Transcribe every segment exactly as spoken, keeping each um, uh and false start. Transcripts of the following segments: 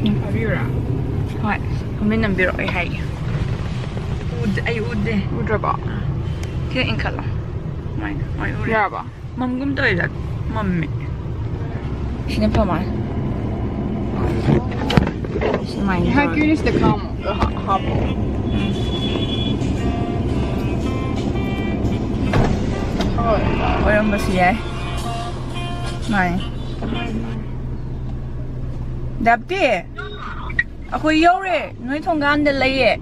ꯐꯥꯕꯤꯌꯨꯔꯥ? ꯍꯣꯏ, ꯃꯃꯤꯡ ꯅꯝꯕꯤꯔꯛꯑꯣ, ꯑꯩ ꯍꯥꯏꯒꯦ꯫ ꯎꯗꯦ, ꯑꯩ ꯎꯗꯦ꯫ ꯎꯗ꯭ꯔꯕꯣ? ꯈꯤꯇꯪ ꯏꯟꯈꯠꯂꯣ꯫ ꯁꯨꯃꯥꯏꯅ, ꯍꯣꯏ, ꯎꯔꯦ꯫ ꯌꯥꯔꯕꯣ? ꯃꯝꯒꯨꯝ ꯇꯧꯋꯤꯗ, ꯃꯝꯃꯦ꯫ ꯁꯤꯅ ꯐ ꯃꯥꯜꯂꯦ꯫ ꯁꯨꯃꯥꯏꯅ ꯉꯥꯏꯍꯥꯛꯀꯤ ꯇꯧꯔꯒ꯫ ꯔꯤꯜꯁꯇ ꯈꯥꯝꯃꯣ꯫ ꯍꯥꯞꯄꯣ꯫ ꯎꯝ꯫ ꯍꯣꯏ꯫ ꯑꯣꯏꯔꯝꯕꯁꯨ ꯌꯥꯏ꯫ ꯃꯥꯅꯦ꯫ ꯗꯥꯞꯇꯤ, ꯑꯩꯈꯣꯏ ꯌꯧꯔꯦ꯫ ꯅꯣꯏ ꯊꯣꯡꯒꯥꯟꯗ ꯂꯩꯌꯦ꯫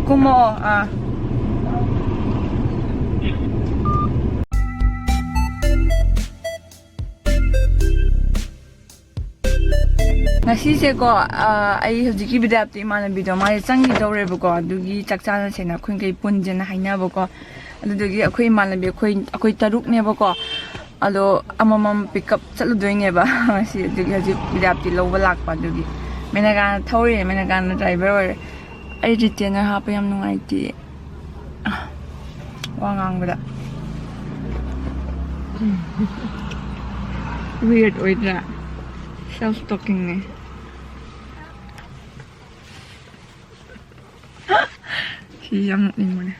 ꯀꯨꯝꯃꯛꯑꯣ꯫ ꯑꯥ꯫ ꯉꯁꯤꯁꯦꯀꯣ, ꯑꯥ, ꯑꯩ ꯍꯧꯖꯤꯛꯀꯤ ꯕꯤꯗ꯭ꯌꯥꯄꯇꯤ ꯏꯃꯥꯟꯅꯕꯤꯗꯣ, ꯃꯥꯁꯦ ꯆꯪꯈꯤꯗꯧꯔꯦꯕꯀꯣ, ꯑꯗꯨꯒꯤ ꯆꯥꯛ ꯆꯥꯅꯁꯦꯅ ꯑꯩꯈꯣꯏꯈꯩ ꯄꯨꯟꯁꯦꯅ ꯍꯥꯏꯅꯕꯀꯣ꯫ ꯑꯗꯨꯗꯨꯒꯤ ꯑꯩꯈꯣꯏ ꯏꯃꯥꯟꯅꯕꯤ ꯑꯩꯈꯣꯏ, ꯑꯩꯈꯣꯏ ꯇꯔꯨꯛꯅꯦꯕꯀꯣ, ꯑꯗꯣ ꯑꯃꯃꯝ ꯄꯤꯛꯑꯞ ꯆꯠꯂꯨꯗꯣꯏꯅꯦꯕ ꯉꯁꯤ꯫ ꯑꯗꯨꯒꯤ ꯍꯧꯖꯤꯛ ꯕꯤꯗ꯭ꯌꯥꯄꯇꯤ ꯂꯧꯕ ꯂꯥꯛꯄ꯫ ꯑꯗꯨꯒꯤ ꯃꯦꯅꯀꯥꯅ ꯊꯧꯔꯤꯅꯦ, ꯃꯦꯅꯀꯥꯅ ꯗ꯭ꯔꯥꯏꯚꯔ ꯑꯣꯏꯔꯦ꯫ ꯑꯩ ꯔꯤꯇꯦꯅꯔ ꯍꯥꯞꯄ ꯌꯥꯝ ꯅꯨꯡꯉꯥꯏꯇꯦ꯫ ꯋꯥ ꯉꯥꯡꯕꯗ꯫ Weird ꯑꯣꯏꯗ꯭ꯔꯥ? Self talkingꯅꯦ꯫ ꯁꯤ ꯌꯥꯝ ꯅꯣꯛꯅꯤꯡꯕꯅꯦ꯫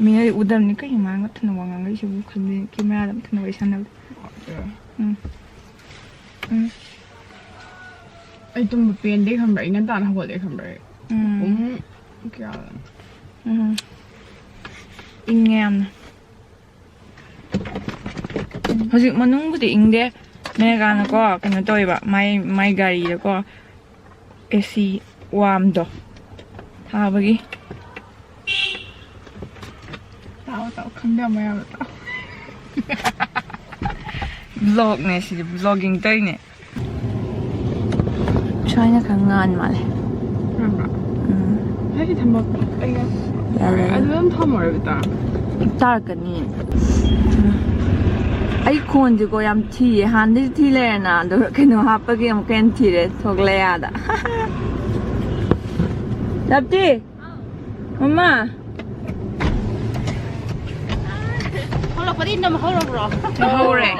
ꯃꯤꯅꯗꯤ ꯎꯗꯕꯅꯤ ꯀꯩꯅꯣ ꯃꯥ ꯃꯊꯟꯗ ꯋꯥ ꯉꯥꯡꯉꯛꯏꯁꯤꯕꯨ ꯈꯟꯗꯣꯏꯅꯤ꯫ ꯀꯦꯃꯦꯔꯥꯗ ꯃꯊꯟꯗ ꯋꯥꯔꯤ ꯁꯥꯟꯅꯕꯗ꯫ ꯎꯝ꯫ ꯎꯝ꯫ ꯑꯩ ꯇꯨꯝꯕ ꯄꯦꯟꯗꯦ ꯈꯪꯕ꯭ꯔꯥ? ꯑꯩ ꯉꯟꯇꯥꯅ ꯍꯧꯒꯠꯂꯦ ꯈꯪꯕ꯭ꯔꯥ? ꯑꯩ ꯎꯝ꯫ ꯄꯨꯡ ꯀꯌꯥꯗꯅꯣ? ꯎꯝ꯫ ꯏꯪꯉꯦ ꯌꯥꯝꯅ꯫ ꯍꯧꯖꯤꯛ ꯃꯅꯨꯡꯕꯨꯗꯤ ꯏꯪꯗꯦ꯫ ꯃꯦꯒꯥꯅꯀꯣ, ꯀꯩꯅꯣ ꯇꯧꯋꯦꯕ, ꯃꯥꯏ, ꯃꯥꯏ ꯒꯥꯔꯤꯗꯀꯣ, ꯑꯦ ꯁꯤ ꯋꯥꯝꯗꯣ ꯊꯥꯕꯒꯤ꯫ ꯇꯥꯎ, ꯇꯥꯎ, ꯈꯪꯗꯕ ꯃꯌꯥꯝꯗꯣ ꯇꯥꯎ꯫ Vlogꯅꯦ ꯁꯤꯗꯤ, vlogging ꯇꯧꯔꯤꯅꯦ꯫ ꯁ꯭ꯋꯥꯏꯅ ꯈꯔ ꯉꯥꯟ ꯃꯥꯜꯂꯦ꯫ ꯉꯥꯟꯕ꯭ꯔꯥ? ꯎꯝ꯫ ꯍꯥꯏꯗꯤ ꯊꯝꯕ ꯑꯩꯅ ꯌꯥꯔꯦ꯫ ꯑꯗꯨ ꯑꯗꯨꯝ ꯊꯝꯃꯨꯔꯕ ꯇꯥ꯫ ꯇꯥꯔꯛꯀꯅꯤ꯫ ꯎꯝ꯫ ꯑꯩ ꯈꯣꯟꯁꯦꯀꯣ ꯌꯥꯝ ꯊꯤꯌꯦ꯫ ꯍꯥꯟꯅꯗꯩꯁꯨ ꯊꯤ ꯂꯩꯔꯦꯅ꯫ ꯑꯗꯣ ꯀꯩꯅꯣ ꯍꯥꯞꯄꯒꯤ ꯑꯃꯨꯛꯀ ꯍꯦꯟꯅ ꯊꯤꯔꯦ꯫ ꯊꯣꯛꯂꯛꯑꯦ ꯑꯥꯗ꯫ ꯂꯞꯇꯤ! ꯃꯃꯥ! ꯊꯣꯛꯂꯛꯄꯗꯤ ꯅꯝ ꯍꯧꯔꯕ꯭ꯔꯣ? ꯍꯧꯔꯦ꯫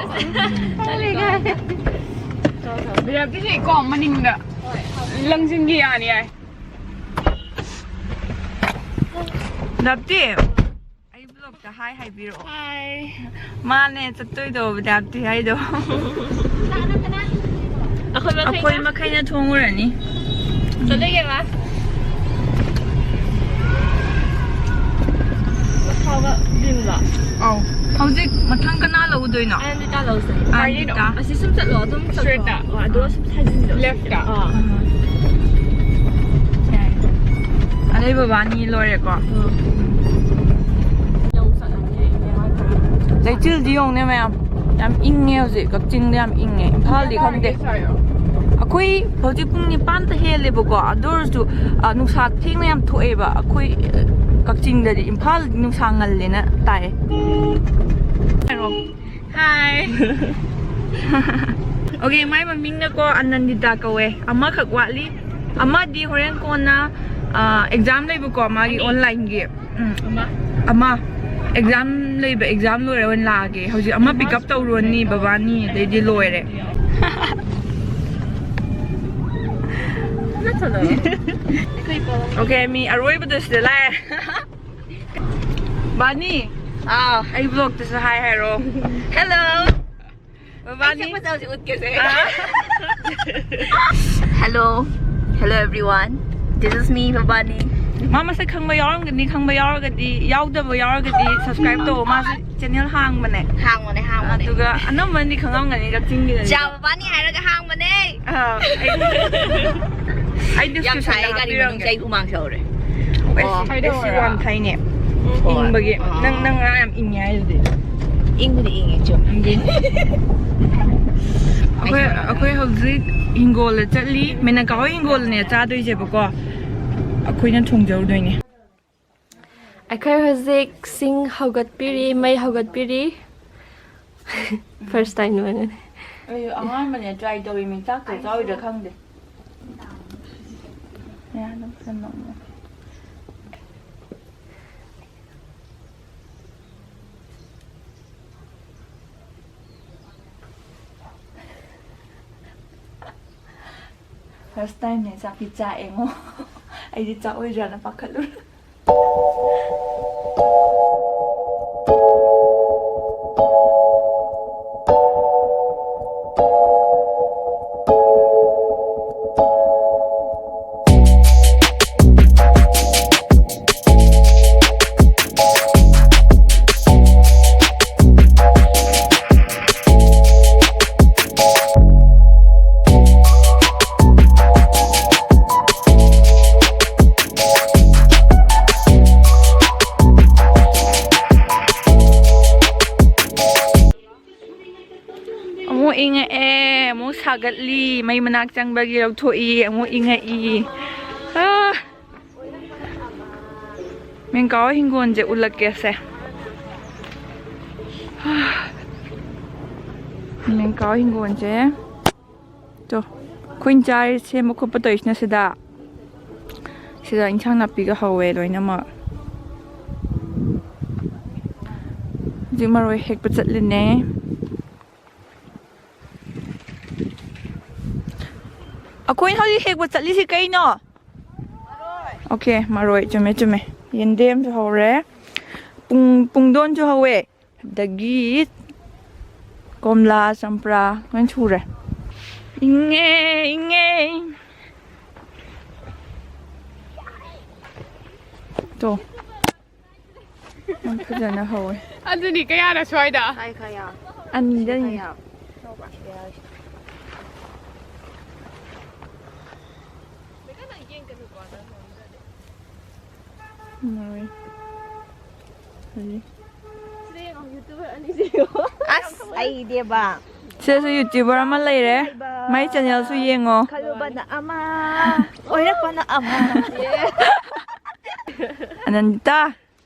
ꯆꯠꯂꯦ, ꯀꯥꯏ꯫ ꯕꯤꯗ꯭ꯌꯥꯞꯇꯤꯁꯦ ꯀꯣ ꯃꯅꯤꯡꯗ ꯂꯪꯁꯤꯟꯈꯤ ꯌꯥꯅꯤ ꯌꯥꯏ꯫ ꯕꯤꯗ꯭ꯌꯥꯞꯇꯤ, ꯑꯩ ꯕ꯭ꯂꯣꯛꯇ ꯍꯥꯏ ꯍꯥꯏꯕꯤꯔꯛꯑꯣ꯫ ꯍꯥꯏ꯫ ꯃꯥꯅꯦ ꯆꯠꯇꯣꯏꯗꯣ ꯕꯤꯗ꯭ꯌꯥꯞꯇꯤ ꯍꯥꯏꯗꯣ꯫ ꯑꯩꯈꯣꯏ ꯃꯈꯩꯅ? ꯑꯩꯈꯣꯏ ꯃꯈꯩꯅ ꯊꯣꯡꯉꯨꯔꯅꯤ꯫ ꯆꯠꯂꯒꯦ ꯃꯥ꯫ ꯐꯥꯎꯕ ꯕꯤꯝꯂꯣ? ꯑꯧ꯫ ꯍꯧꯖꯤꯛ ꯃꯊꯪ ꯀꯅꯥ ꯂꯧꯗꯣꯏꯅꯣ? ꯑꯅꯟꯗꯤꯇꯥ ꯂꯧꯁꯦ꯫ ꯑꯅꯟꯗꯤꯇꯥ꯫ ꯑꯁꯤ ꯁꯨꯝ ꯆꯠꯂꯣ, ꯑꯗꯨꯝ ꯆꯠꯂꯣ꯫ Straight-ꯇ? ꯑꯣ, ꯑꯗꯨꯒ ꯁꯨꯝ ꯁꯥꯖꯤꯟꯗꯣ꯫ Left-ꯇ? ꯑꯥ꯫ ꯌꯥꯏ꯫ ꯑꯗꯩ ꯕꯕꯥꯅꯤ ꯂꯣꯏꯔꯦꯀꯣ꯫ ꯑꯥ꯫ ꯌꯧ ꯆꯠꯂꯅꯤ ꯑꯩ ꯃꯌꯥꯝ ꯈꯔ꯫ ꯂꯩꯆꯤꯜꯗꯤ ꯌꯦꯡꯉꯨꯅꯦ ꯃꯌꯥꯝ꯫ ꯌꯥꯝ ꯏꯪꯉꯦ ꯍꯧꯖꯤꯛ, ꯀꯛꯆꯤꯡꯗ ꯌꯥꯝ ꯏꯪꯉꯦ꯫ ꯏꯝꯐꯥꯜꯗꯤ ꯈꯪꯗꯦ꯫ ꯑꯩꯈꯣꯏ ꯍꯧꯖꯤꯛ ꯄꯨꯡ ꯅꯤꯄꯥꯟꯗ ꯍꯦꯜꯂꯦꯕꯀꯣ, ꯑꯗꯨ ꯑꯣꯏꯔꯁꯨ, ꯑ, ꯅꯨꯡꯁꯥ ꯊꯦꯡꯅ ꯌꯥꯝ ꯊꯣꯛꯑꯦꯕ꯫ ꯑꯩꯈꯣꯏ, ꯑ, ꯀꯛꯆꯤꯡꯗꯗꯤ, ꯏꯝꯐꯥꯜꯗꯤ ꯅꯨꯡꯁꯥ ꯉꯜꯂꯦꯅ ꯇꯥꯏꯌꯦ꯫ ꯍꯥꯏꯔꯣ꯫ ꯍꯥꯏ꯫ Okay, ꯃꯥꯏ ꯃꯃꯤꯡꯅꯀꯣ ꯑꯅꯟꯗꯤꯇꯥ ꯀꯧꯋꯦ꯫ ꯑꯃꯈꯛ ꯋꯥꯠꯂꯤ꯫ ꯑꯃꯗꯤ ꯍꯣꯔꯦꯟ ꯀꯣꯟꯅ, ꯑ, exam ꯂꯩꯕꯀꯣ ꯃꯥꯒꯤ online-ꯒꯤ꯫ ꯎꯝ꯫ ꯑꯃ꯫ ꯑꯃ꯫ Exam ꯂꯩꯕ, exam ꯂꯣꯏꯔ ꯑꯣꯏꯅ ꯂꯥꯛꯑꯒꯦ꯫ ꯍꯧꯖꯤꯛ ꯑꯃ pick up ꯇꯧꯔꯨꯔꯅꯤ ꯕꯕꯥꯅꯤ, ꯑꯗꯩꯗꯤ ꯂꯣꯏꯔꯦ꯫ Okay, ꯃꯤ ꯑꯔꯣꯏꯕꯗ ꯁꯤꯗ ꯂꯥꯛꯑꯦ꯫ ꯕꯥꯅꯤ꯫ ꯑꯥ꯫ ꯑꯩ vlog-ꯇꯁꯨ hi ꯍꯥꯏꯔꯣ꯫ Hello꯫ ꯕꯕꯥꯅꯤ꯫ ꯑꯩ ꯁꯛ ꯐꯖꯕꯁꯦ ꯎꯠꯀꯦꯁꯦ꯫ ꯑꯥ꯫ Hello. Hello everyone. This is me, ꯕꯕꯥꯅꯤ꯫ ꯃꯥ ꯃꯁꯛ ꯈꯪꯕ ꯌꯥꯎꯔꯝꯒꯅꯤ, ꯈꯪꯕ ꯌꯥꯎꯔꯒꯗꯤ, ꯌꯥꯎꯗꯕ ꯌꯥꯎꯔꯒꯗꯤ subscribe ꯇꯧ꯫ ꯃꯥꯁꯨ channel ꯍꯥꯡꯕꯅꯦ꯫ ꯍꯥꯡꯕꯅꯦ, ꯍꯥꯡꯕꯅꯦ꯫ ꯑꯗꯨꯒ ꯑꯅꯝꯕꯅꯗꯤ ꯈꯪꯉꯝꯒꯅꯤ ꯀꯛꯆꯤꯡꯒꯤꯗꯅꯤ꯫ ꯆꯥ ꯕꯕꯥꯅꯤ ꯍꯥꯏꯔꯒ ꯍꯥꯡꯕꯅꯦ꯫ ꯑꯥ, ꯑꯩ, ꯑꯩ ꯌꯥꯝ description-ꯗ ꯁꯥꯏꯌꯦ, ꯒꯥꯔꯤ ꯃꯅꯨꯡ ꯍꯥꯞꯄꯤꯔꯝꯒꯦ꯫ ꯆꯩ ꯍꯨꯃꯥꯡ ꯁꯧꯔꯦ꯫ ꯑꯦꯁ ꯑꯣ꯫ ꯁꯤ, ꯑꯦꯁ ꯁꯤ ꯋꯥꯟ ꯊꯥꯏꯅꯦ꯫ ꯍꯣꯏ꯫ ꯏꯪꯕꯒꯤ꯫ ꯑꯥ꯫ ꯅꯪ, ꯅꯪ ꯉꯔꯥꯡ ꯌꯥꯝ ꯏꯪꯉꯦ ꯍꯥꯏꯗꯨꯗꯤ꯫ ꯏꯪꯕꯨꯗꯤ ꯏꯪꯉꯦ, ꯆꯨꯝꯃꯦ꯫ ꯏꯪꯉꯦ꯫ ꯑꯩꯈꯣꯏ, ꯑꯩꯈꯣꯏ ꯍꯧꯖꯤꯛ ꯍꯤꯡꯒꯣꯜꯗ ꯆꯠꯂꯤ꯫ ꯃꯦꯅꯀꯥ ꯍꯣꯏ ꯍꯤꯡꯒꯣꯜꯅꯦ ꯆꯥꯗꯣꯏꯁꯦꯕꯀꯣ꯫ ꯑꯩꯈꯣꯏꯅ ꯊꯣꯡꯖꯔꯨꯗꯣꯏꯅꯦ꯫ ꯑꯩꯈꯣꯏ ꯍꯧꯖꯤꯛ ꯁꯤꯡ ꯍꯧꯒꯠꯄꯤꯔꯤ, ꯃꯩ ꯍꯧꯒꯠꯄꯤꯔꯤ꯫ First time ꯑꯣꯏꯔꯅꯤ꯫ ꯑꯩꯁꯨ ꯑꯍꯥꯟꯕꯅꯦ try ꯇꯧꯔꯤꯃꯤ, ꯆꯥꯛꯇ ꯆꯥꯎꯔꯤꯗ ꯈꯪꯗꯦ꯫ ꯌꯥ, ꯑꯗꯨꯝ ꯐꯖꯅ ꯅꯣꯛꯅꯤꯡꯉꯦ꯫ First time ꯅꯦ ꯆꯥꯛꯇꯤ ꯆꯥꯛꯑꯦꯉꯣ꯫ ꯑꯩꯗꯤ ꯆꯥꯛꯑꯣꯏꯗ꯭ꯔꯥꯅ ꯄꯥꯈꯠꯂꯨꯔꯦ꯫ ꯑꯃꯨꯛ ꯏꯪꯉꯛꯑꯦ, ꯑꯃꯨꯛ ꯁꯥꯒꯠꯂꯤ, ꯃꯩ ꯃꯅꯥꯛ ꯆꯪꯕꯒꯤ ꯂꯧꯊꯣꯛꯏ, ꯑꯃꯨꯛ ꯏꯪꯉꯛꯏ꯫ ꯑꯥ! ꯃꯦꯡꯀꯥꯎ ꯍꯤꯡꯒꯣꯜꯁꯦ ꯎꯠꯂꯛꯀꯦꯁꯦ꯫ ꯃꯦꯡꯀꯥꯎ ꯍꯤꯡꯒꯣꯜꯁꯦ꯫ ꯇꯣ, ꯑꯩꯈꯣꯏꯅ ꯆꯥꯔꯤ ꯁꯦꯝꯕ ꯈꯣꯠꯄ ꯇꯧꯔꯤꯁꯤꯅ ꯁꯤꯗ꯫ ꯁꯤꯗ ꯏꯟꯁꯥꯡ ꯅꯥꯄꯤꯒ ꯍꯧꯋꯦ ꯂꯣꯏꯅꯃꯛ꯫ ꯍꯧꯖꯤꯛ ꯃꯔꯣꯏ ꯍꯦꯛꯄ ꯆꯠꯂꯤꯅꯦ꯫ ꯑꯩꯈꯣꯏꯅ ꯍꯧꯖꯤꯛ ꯍꯦꯛꯄ ꯆꯠꯂꯤꯁꯤ ꯀꯩꯅꯣ? ꯑꯣꯀꯦ, ꯃꯔꯣꯏ꯫ ꯆꯨꯝꯃꯦ, ꯆꯨꯝꯃꯦ꯫ ꯌꯦꯟꯗꯦꯝꯁꯨ ꯍꯧꯔꯦ꯫ ꯄꯨꯡ-, ꯄꯨꯡꯗꯣꯟꯁꯨ ꯍꯧꯋꯦ꯫ ꯑꯗꯒꯤ ꯀꯣꯝꯂꯥ, ꯆꯝꯄ꯭ꯔꯥ ꯂꯣꯏ ꯁꯨꯔꯦ꯫ ꯏꯪꯉꯦ, ꯏꯪꯉꯦ꯫ ꯇꯣ꯫ ꯌꯥꯝ ꯐꯖꯅ ꯍꯧꯋꯦ꯫ ꯑꯗꯨꯅꯤ ꯀꯌꯥꯅ ꯁ꯭ꯋꯥꯏꯗ? ꯁꯥꯏ ꯈꯌꯥ꯫ ꯑꯅꯤꯗꯅꯤ꯫ ꯈꯌꯥ꯫ ꯃꯔꯣꯏ꯫ ꯍꯧꯖꯤꯛ꯫ ꯑꯁ, ꯑꯩꯗꯤꯕ꯫ ꯁꯤꯗꯁꯨ YouTuber ꯑꯃ ꯂꯩꯔꯦ꯫ ꯃꯥꯏ channelꯁꯨ ꯌꯦꯡꯉꯣ꯫ ꯈꯜꯂꯨꯕꯅ ꯑꯃ, ꯑꯣꯏꯔꯛꯄꯅ ꯑꯃ꯫ ꯑꯅꯟꯇꯥ꯫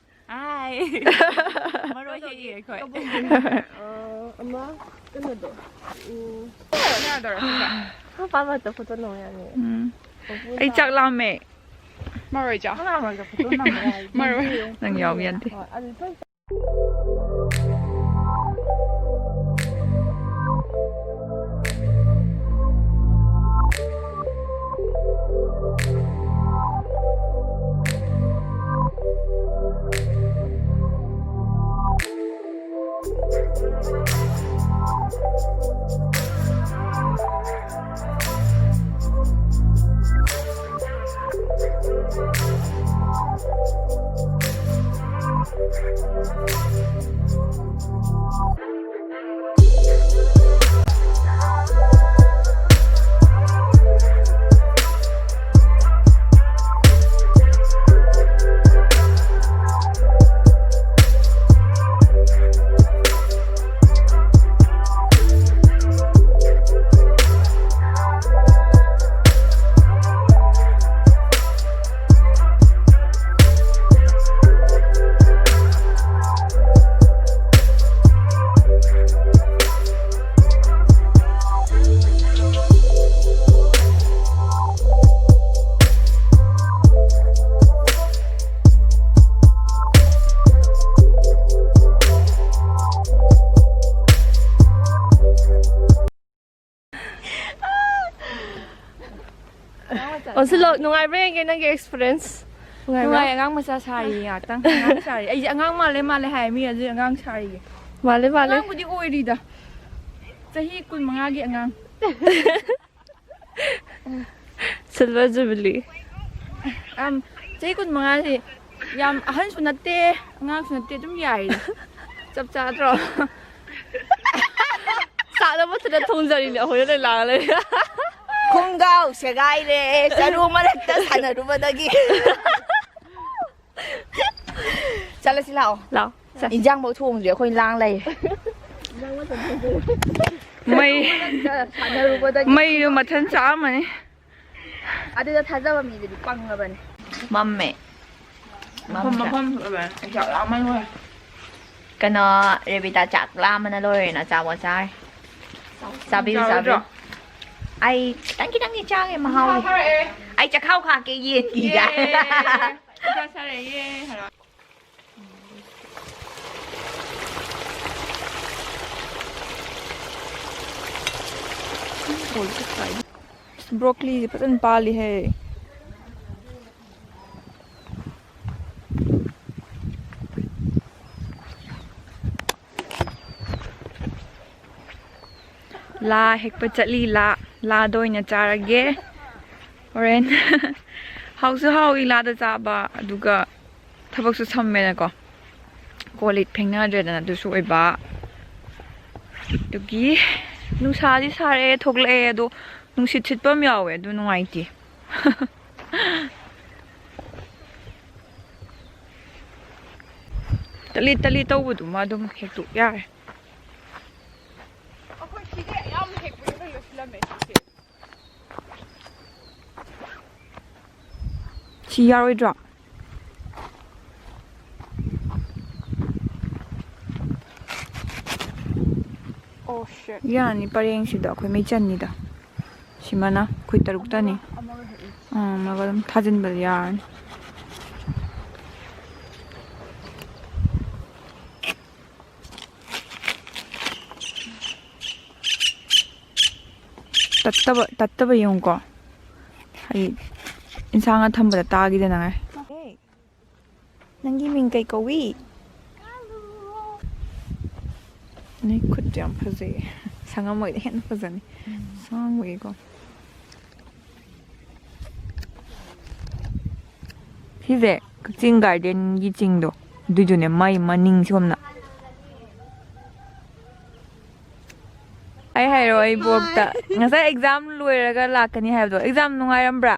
ꯍꯥꯏ꯫ ꯃꯔꯣꯏ ꯍꯦꯛꯏ ꯑꯩꯈꯣꯏ꯫ ꯑ, ꯑꯃ ꯀꯩꯅꯣꯗꯣ꯫ ꯎꯝ꯫ ꯌꯥꯗꯧꯔꯦ, ꯁꯤꯗ꯫ ꯃꯄꯥꯟ ꯃꯔꯛꯇ photo ꯅꯝꯃꯣ ꯌꯥꯅꯤ꯫ ꯎꯝ꯫ ꯑꯩ ꯆꯥꯛ ꯂꯥꯝꯃꯦ꯫ ꯃꯔꯣꯏ ꯆꯥꯎ꯫ ꯃꯔꯣꯏ ꯆꯥꯎ, photo ꯅꯝꯕ ꯌꯥꯏ꯫ ꯃꯔꯣꯏ꯫ ꯅꯪ ꯌꯥꯎꯕ ꯌꯥꯗꯦ꯫ ꯍꯣꯏ, ꯑꯗꯨ ꯐꯩ꯫ ꯑꯣꯟꯁꯤꯜꯂꯣ, ꯅꯨꯡꯉꯥꯏꯕ꯭ꯔꯥ ꯌꯦꯡꯒꯦ ꯅꯪꯒꯤ experience? ꯅꯨꯡꯉꯥꯏꯕ꯭ꯔꯥ? ꯅꯨꯡꯉꯥꯏ, ꯑꯉꯥꯡ ꯃꯆꯥ ꯁꯥꯔꯤ ꯉꯥꯛꯇꯪ꯫ ꯑꯉꯥꯡ ꯁꯥꯔꯤ꯫ ꯑꯩꯁꯦ ꯑꯉꯥꯡ ꯃꯥꯜꯂꯦ ꯃꯥꯜꯂꯦ ꯍꯥꯏ ꯃꯤ, ꯑꯗꯨꯗꯤ ꯑꯉꯥꯡ ꯁꯥꯔꯤꯌꯦ꯫ ꯃꯥꯜꯂꯦ, ꯃꯥꯜꯂꯦ꯫ ꯑꯉꯥꯡꯕꯨꯗꯤ ꯑꯣꯏꯔꯤꯗ꯫ ꯆꯍꯤ ꯀꯨꯟꯃꯉꯥꯒꯤ ꯑꯉꯥꯡ꯫ Silver Jubilee꯫ ꯑꯝ, ꯆꯍꯤ ꯀꯨꯟꯃꯉꯥꯁꯤ ꯌꯥꯝ ꯑꯍꯟꯁꯨ ꯅꯠꯇꯦ, ꯑꯉꯥꯡꯁꯨ ꯅꯠꯇꯦ, ꯑꯗꯨꯝ ꯌꯥꯏꯗ꯫ ꯆꯞ ꯆꯥꯗ꯭ꯔꯣ? ꯆꯥꯛꯅ ꯃꯊꯟꯇ ꯊꯣꯡꯖꯔꯤꯅꯦ, ꯑꯩꯈꯣꯏꯅ ꯂꯣꯏ ꯂꯥꯡꯉ ꯂꯩꯔꯦ꯫ ꯈꯣꯡꯒꯥꯎ ꯁꯦꯒꯥꯏꯔꯦ, ꯆꯔꯨ ꯃꯔꯛꯇ ꯁꯥꯟꯅꯔꯨꯕꯗꯒꯤ꯫ ꯆꯠꯂꯁꯤ ꯂꯥꯛꯑꯣ꯫ ꯂꯥꯛꯑꯣ꯫ ꯆꯠ꯫ ꯏꯟꯖꯥꯡꯐꯧ ꯊꯣꯡꯗ꯭ꯔꯤ ꯑꯩꯈꯣꯏ ꯂꯥꯡ ꯂꯩꯔꯦ꯫ ꯃꯩ, ꯁꯥꯟꯅꯔꯨꯕꯗꯒꯤ꯫ ꯃꯩꯗꯣ ꯃꯊꯟ ꯆꯥꯛꯑꯝꯃꯅꯤ꯫ ꯑꯗꯨꯗ ꯊꯥꯖꯕ ꯃꯤꯗꯨꯗꯤ ꯄꯪꯉꯕꯅꯤ꯫ ꯃꯝꯃꯦ꯫ ꯃꯐꯝ, ꯃꯝꯗ꯭ꯔꯥ? ꯃꯐꯝ ꯐꯖꯕꯅꯦ꯫ ꯆꯥꯛ ꯂꯥꯝꯃ ꯂꯣꯏꯔꯦ꯫ ꯀꯩꯅꯣ, ꯔꯦꯕꯤꯇꯥ ꯆꯥꯛ ꯂꯥꯝꯕꯅ ꯂꯣꯏꯔꯦꯅ ꯑꯆꯥꯄꯣꯠ ꯆꯥꯔꯤ꯫ ꯆꯥꯕꯤꯌꯨ, ꯆꯥꯔꯣꯏꯗ꯭ꯔꯣ? ꯆꯥꯕꯤꯌꯨ꯫ ꯑꯩ ꯈꯤꯇꯪ ꯈꯤꯇꯪꯗꯤ ꯆꯥꯒꯦ, ꯃꯍꯥꯎ ꯏꯁꯥ ꯌꯦꯡ-, ꯊꯥꯔꯛꯑꯦ꯫ ꯑꯩ ꯆꯥꯛꯈꯥꯎ ꯈꯥꯛꯀꯦ ꯌꯦꯟꯒꯤꯒ꯫ ꯌꯦ꯫ ꯏꯁꯥ ꯊꯥꯔꯛꯑꯦ, ꯌꯦ ꯍꯥꯏꯔꯣ꯫ Broccoliꯁꯦ ꯐꯖꯅ ꯄꯥꯜꯂꯤꯍꯦ꯫ ꯂꯥ ꯍꯦꯛꯄ ꯆꯠꯂꯤ, ꯂꯥ, ꯂꯥꯗ ꯑꯣꯏꯅ ꯆꯥꯔꯒꯦ ꯍꯣꯔꯦꯟ꯫ ꯍꯥꯎꯁꯨ ꯍꯥꯎꯏ ꯂꯥꯗ ꯆꯥꯕ, ꯑꯗꯨꯒ ꯊꯕꯛꯁꯨ ꯁꯝꯃꯦꯅꯀꯣ꯫ ꯀꯣꯜ ꯂꯤꯛ ꯐꯦꯡꯅꯗ꯭ꯔꯦꯗꯅ, ꯑꯗꯨꯁꯨ ꯑꯣꯏꯕ꯫ ꯑꯗꯨꯒꯤ ꯅꯨꯡꯁꯥꯗꯤ ꯁꯥꯔꯛꯑꯦ, ꯊꯣꯛꯂꯛꯑꯦ, ꯑꯗꯣ ꯅꯨꯡꯁꯤꯠ ꯁꯤꯠꯄ ꯑꯃ ꯌꯥꯎꯋꯦ, ꯑꯗꯨ ꯅꯨꯡꯉꯥꯏꯇꯦ꯫ ꯇꯂꯤ ꯇꯂꯤ ꯇꯧꯕꯗꯨꯃ ꯑꯗꯨꯝ ꯍꯦꯛꯇꯣꯛ ꯌꯥꯔꯦ꯫ ꯑꯩꯈꯣꯏ ꯁꯤꯒꯤ ꯑꯌꯥꯝꯕ ꯍꯦꯛꯄꯗꯣ ꯂꯣꯏ ꯂꯣꯏꯁꯤꯜꯂꯝꯃꯦ ꯁꯤꯁꯦ꯫ ꯁꯤ ꯌꯥꯔꯣꯏꯗ꯭ꯔꯣ? Oh, shit. ꯌꯥꯅꯤ, ꯄꯔꯦꯡꯁꯤꯗ ꯑꯩꯈꯣꯏ ꯃꯩ ꯆꯟꯅꯤꯗ꯫ ꯁꯤꯃꯅ ꯑꯩꯈꯣꯏ ꯇꯔꯨꯛꯇꯅꯤ꯫ ꯑꯃꯒ ꯍꯦꯛ-, ꯑꯥ, ꯑꯃꯒ ꯑꯗꯨꯝ ꯊꯥꯖꯤꯟꯕꯗꯤ ꯌꯥꯔꯅꯤ꯫ ꯇꯠꯇꯕ, ꯇꯠꯇꯕ ꯌꯦꯡꯉꯨꯀꯣ꯫ ꯍꯥꯏꯗꯤ ꯏꯟꯁꯥꯡꯒ ꯊꯝꯕꯗ ꯇꯥꯈꯤꯗꯅꯉꯥꯏ꯫ ꯅꯪꯒꯤ ꯃꯤꯡ ꯀꯩ ꯀꯧꯏ? ꯅꯣꯏ ꯈꯨꯠꯇꯨ ꯌꯥꯝ ꯐꯖꯩꯌꯦ꯫ ꯁꯪꯉꯝꯃꯣꯏꯗ ꯍꯦꯟꯅ ꯐꯖꯅꯤ꯫ ꯁꯥꯡꯕꯒꯤꯀꯣ꯫ ꯁꯤꯁꯦ ꯀꯛꯆꯤꯡ ꯒꯥꯔꯗꯦꯟꯒꯤ ꯆꯤꯡꯗꯣ, ꯑꯗꯨꯏꯗꯨꯅꯦ, ꯃꯥꯏ ꯃꯅꯤꯡ ꯁꯣꯝꯅ꯫ ꯑꯩ ꯍꯥꯏꯔꯣ, ꯑꯩ ꯕꯣꯛꯇ ꯉꯁꯥꯏ ꯑꯦꯛꯖꯥꯝ ꯂꯣꯏꯔꯒ ꯂꯥꯛꯀꯅꯤ ꯍꯥꯏꯕꯗꯣ, ꯑꯦꯛꯖꯥꯝ ꯅꯨꯡꯉꯥꯏꯔꯝꯕ꯭ꯔꯥ?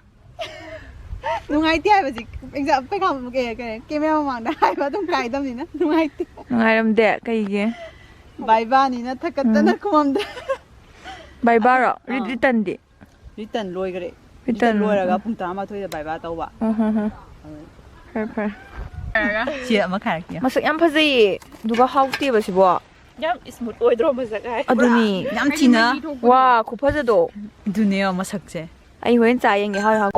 ꯅꯨꯡꯉꯥꯏꯇꯦ ꯍꯥꯏꯕꯁꯤ ꯑꯦꯛꯖꯥꯝ ꯄꯩꯈꯥ, ꯀꯦ-, ꯀꯦ-, ꯀꯦꯃꯦꯔꯥ ꯃꯃꯥꯡꯗ ꯍꯥꯏꯕ ꯑꯗꯨꯝ ꯀꯥꯏꯗꯕꯅꯤꯅ ꯅꯨꯡꯉꯥꯏꯇꯦ꯫ ꯅꯨꯡꯉꯥꯏꯔꯝꯗꯦ? ꯀꯩꯒꯤ? ꯚꯥꯏꯕꯥꯅꯤꯅ ꯊꯛꯀꯠꯇꯅ ꯎꯝ꯫ ꯈꯨꯃꯝꯗ꯫ ꯚꯥꯏꯕꯥꯔꯣ? ꯑꯥ꯫ ꯔꯤꯠ-, ꯔꯤꯇꯟꯗꯤ? ꯔꯤꯇꯟ ꯂꯣꯏꯈꯔꯦ꯫ ꯔꯤꯇꯟ ꯔꯤꯇꯟ ꯂꯣꯏꯔꯒ ꯂꯣꯏꯈꯔꯦ꯫ ꯄꯨꯡ ꯇꯔꯥꯃꯥꯊꯣꯏꯗ ꯚꯥꯏꯕꯥ ꯇꯧꯕ꯫ ꯎꯝ, ꯍꯝ, ꯍꯝ꯫ ꯑꯗꯨ ꯐꯔꯦ, ꯐꯔꯦ꯫ ꯁꯤ ꯑꯃ ꯈꯥꯏꯔꯛꯀꯦ꯫ ꯃꯁꯛ ꯌꯥꯝ ꯐꯖꯩꯌꯦ꯫ ꯑꯗꯨꯒ ꯍꯥꯎꯇꯦꯕ ꯁꯤꯕꯣ꯫ ꯌꯥꯝ smooth ꯑꯣꯏꯗ꯭ꯔꯣ ꯃꯁꯛ ꯍꯥꯏ? ꯑꯗꯨꯅꯤ꯫ ꯌꯥꯝ ꯊꯤꯅ꯫ ꯋꯥ, ꯈꯨꯐꯖꯗꯣ꯫ ꯑꯗꯨꯅꯦ ꯃꯁꯛꯁꯦ꯫ ꯑꯩ ꯍꯣꯔꯦꯟ ꯆꯥ ꯌꯦꯡꯒꯦ, ꯍꯥꯎ ꯍꯥꯎ꯫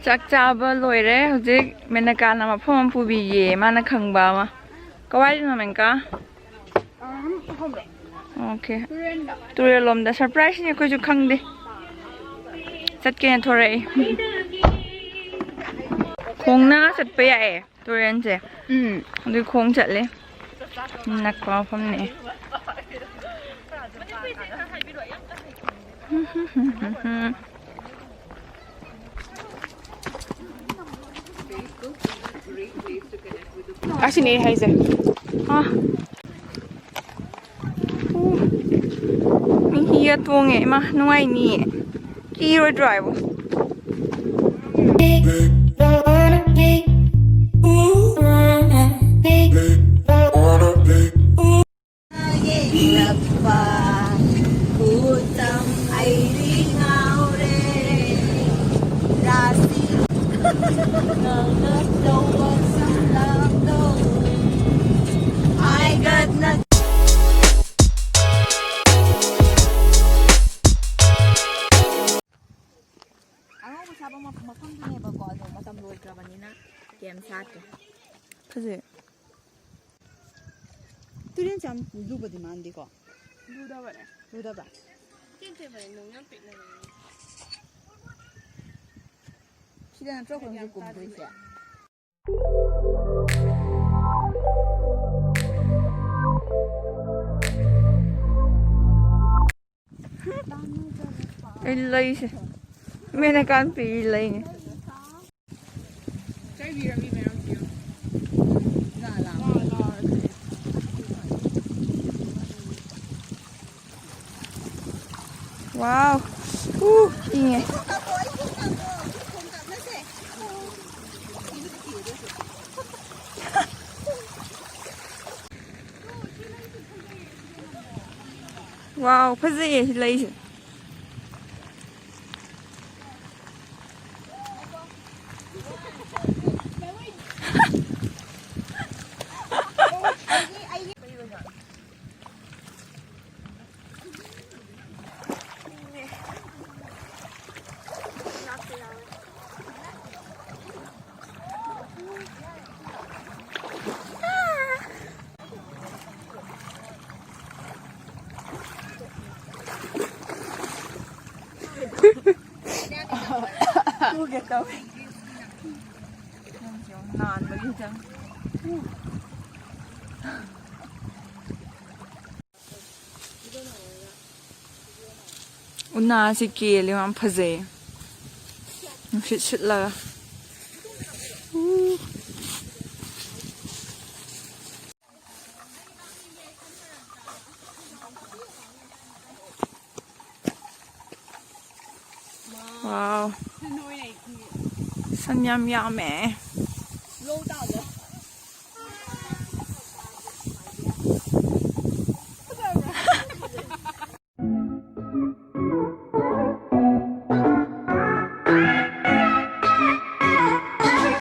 ꯆꯥꯛ ꯆꯥꯕ ꯂꯣꯏꯔꯦ꯫ ꯍꯧꯖꯤꯛ ꯃꯦꯅꯀꯥꯅ ꯃꯐꯝ ꯑꯃ ꯄꯨꯕꯤꯌꯦ, ꯃꯥꯅ ꯈꯪꯕ ꯑꯃ꯫ ꯀꯋꯥꯏꯗꯅꯣ, ꯃꯦꯅꯀꯥ? ꯑꯍꯝ, ꯑꯍꯨꯝꯔꯣ? ꯑꯣꯀꯦ꯫ ꯇꯨꯔꯦꯜ ꯂꯣꯝꯗ꯫ ꯁꯔꯄ꯭ꯔꯥꯏꯖꯅꯤ, ꯑꯩꯈꯣꯏꯁꯨ ꯈꯪꯗꯦ꯫ ꯆꯠꯀꯦꯅ ꯊꯣꯔꯛꯏ꯫ ꯈꯣꯡꯅ ꯆꯠꯄ ꯌꯥꯏꯌꯦ ꯇꯨꯔꯦꯜꯁꯦ꯫ ꯎꯝ꯫ ꯑꯗꯨꯏ ꯈꯣꯡ ꯆꯠꯂꯦ꯫ ꯅꯛꯄ ꯃꯐꯝꯅꯦ꯫ ꯑꯁꯤꯅꯦ ꯑꯩ ꯍꯥꯏꯁꯦ꯫ ꯑꯥ꯫ ꯎ꯫ ꯃꯤ ꯍꯤꯒ ꯇꯣꯡꯉꯦ꯫ ꯏꯃꯥ, ꯅꯨꯡꯉꯥꯏꯅꯤꯌꯦ꯫ ꯀꯤꯔꯣꯏꯗ꯭ꯔꯣ ꯑꯩꯕꯨ? ꯑꯉꯧꯕ ꯁꯥꯕ ꯃꯐꯝꯗꯨꯅꯦꯕꯀꯣ, ꯑꯗꯣ ꯃꯇꯝ ꯂꯣꯏꯈ꯭ꯔꯕꯅꯤꯅ ꯀꯩꯝ ꯁꯥꯠꯇ꯭ꯔꯦ꯫ ꯐꯖꯩ꯫ ꯇꯨꯔꯦꯟꯁꯦ ꯌꯥꯝ ꯂꯨꯕꯗꯤ ꯃꯥꯟꯗꯦꯀꯣ? ꯂꯨꯗꯕꯅꯦ꯫ ꯂꯨꯗꯕ꯭ꯔꯥ? ꯇꯦꯟ ꯇꯦꯟꯕꯅꯦ, ꯅꯨꯡ ꯌꯥꯝ ꯄꯤꯛꯅꯕꯅꯦ꯫ ꯁꯤꯗ ꯅꯠꯇ꯭ꯔꯣ ꯑꯩꯈꯣꯏ ꯍꯧꯖꯤꯛ ꯀꯨꯝꯗꯣꯏꯁꯦ? ꯑꯩ ꯂꯩꯁꯦ꯫ ꯃꯦꯅꯦꯀꯥꯟ ꯄꯤꯔꯤ ꯂꯩꯅꯦ꯫ ꯋꯥꯎ꯫ ꯎ, ꯏꯪꯉꯦ꯫ ꯋꯥꯎ, ꯐꯖꯩꯌꯦ ꯁꯤ ꯂꯩꯁꯦ꯫ ꯇꯧꯋꯦ꯫ ꯅꯥꯟꯕꯒꯤ ꯆꯪ꯫ ꯎꯅꯥꯁꯤ ꯀꯦꯜꯂꯤ, ꯌꯥꯝ ꯐꯖꯩ꯫ ꯅꯨꯡꯁꯤꯠ ꯁꯤꯠꯂꯒ꯫ ꯎ꯫ Wow. ꯁꯟ ꯌꯥꯝ ꯌꯥꯝꯃꯦ꯫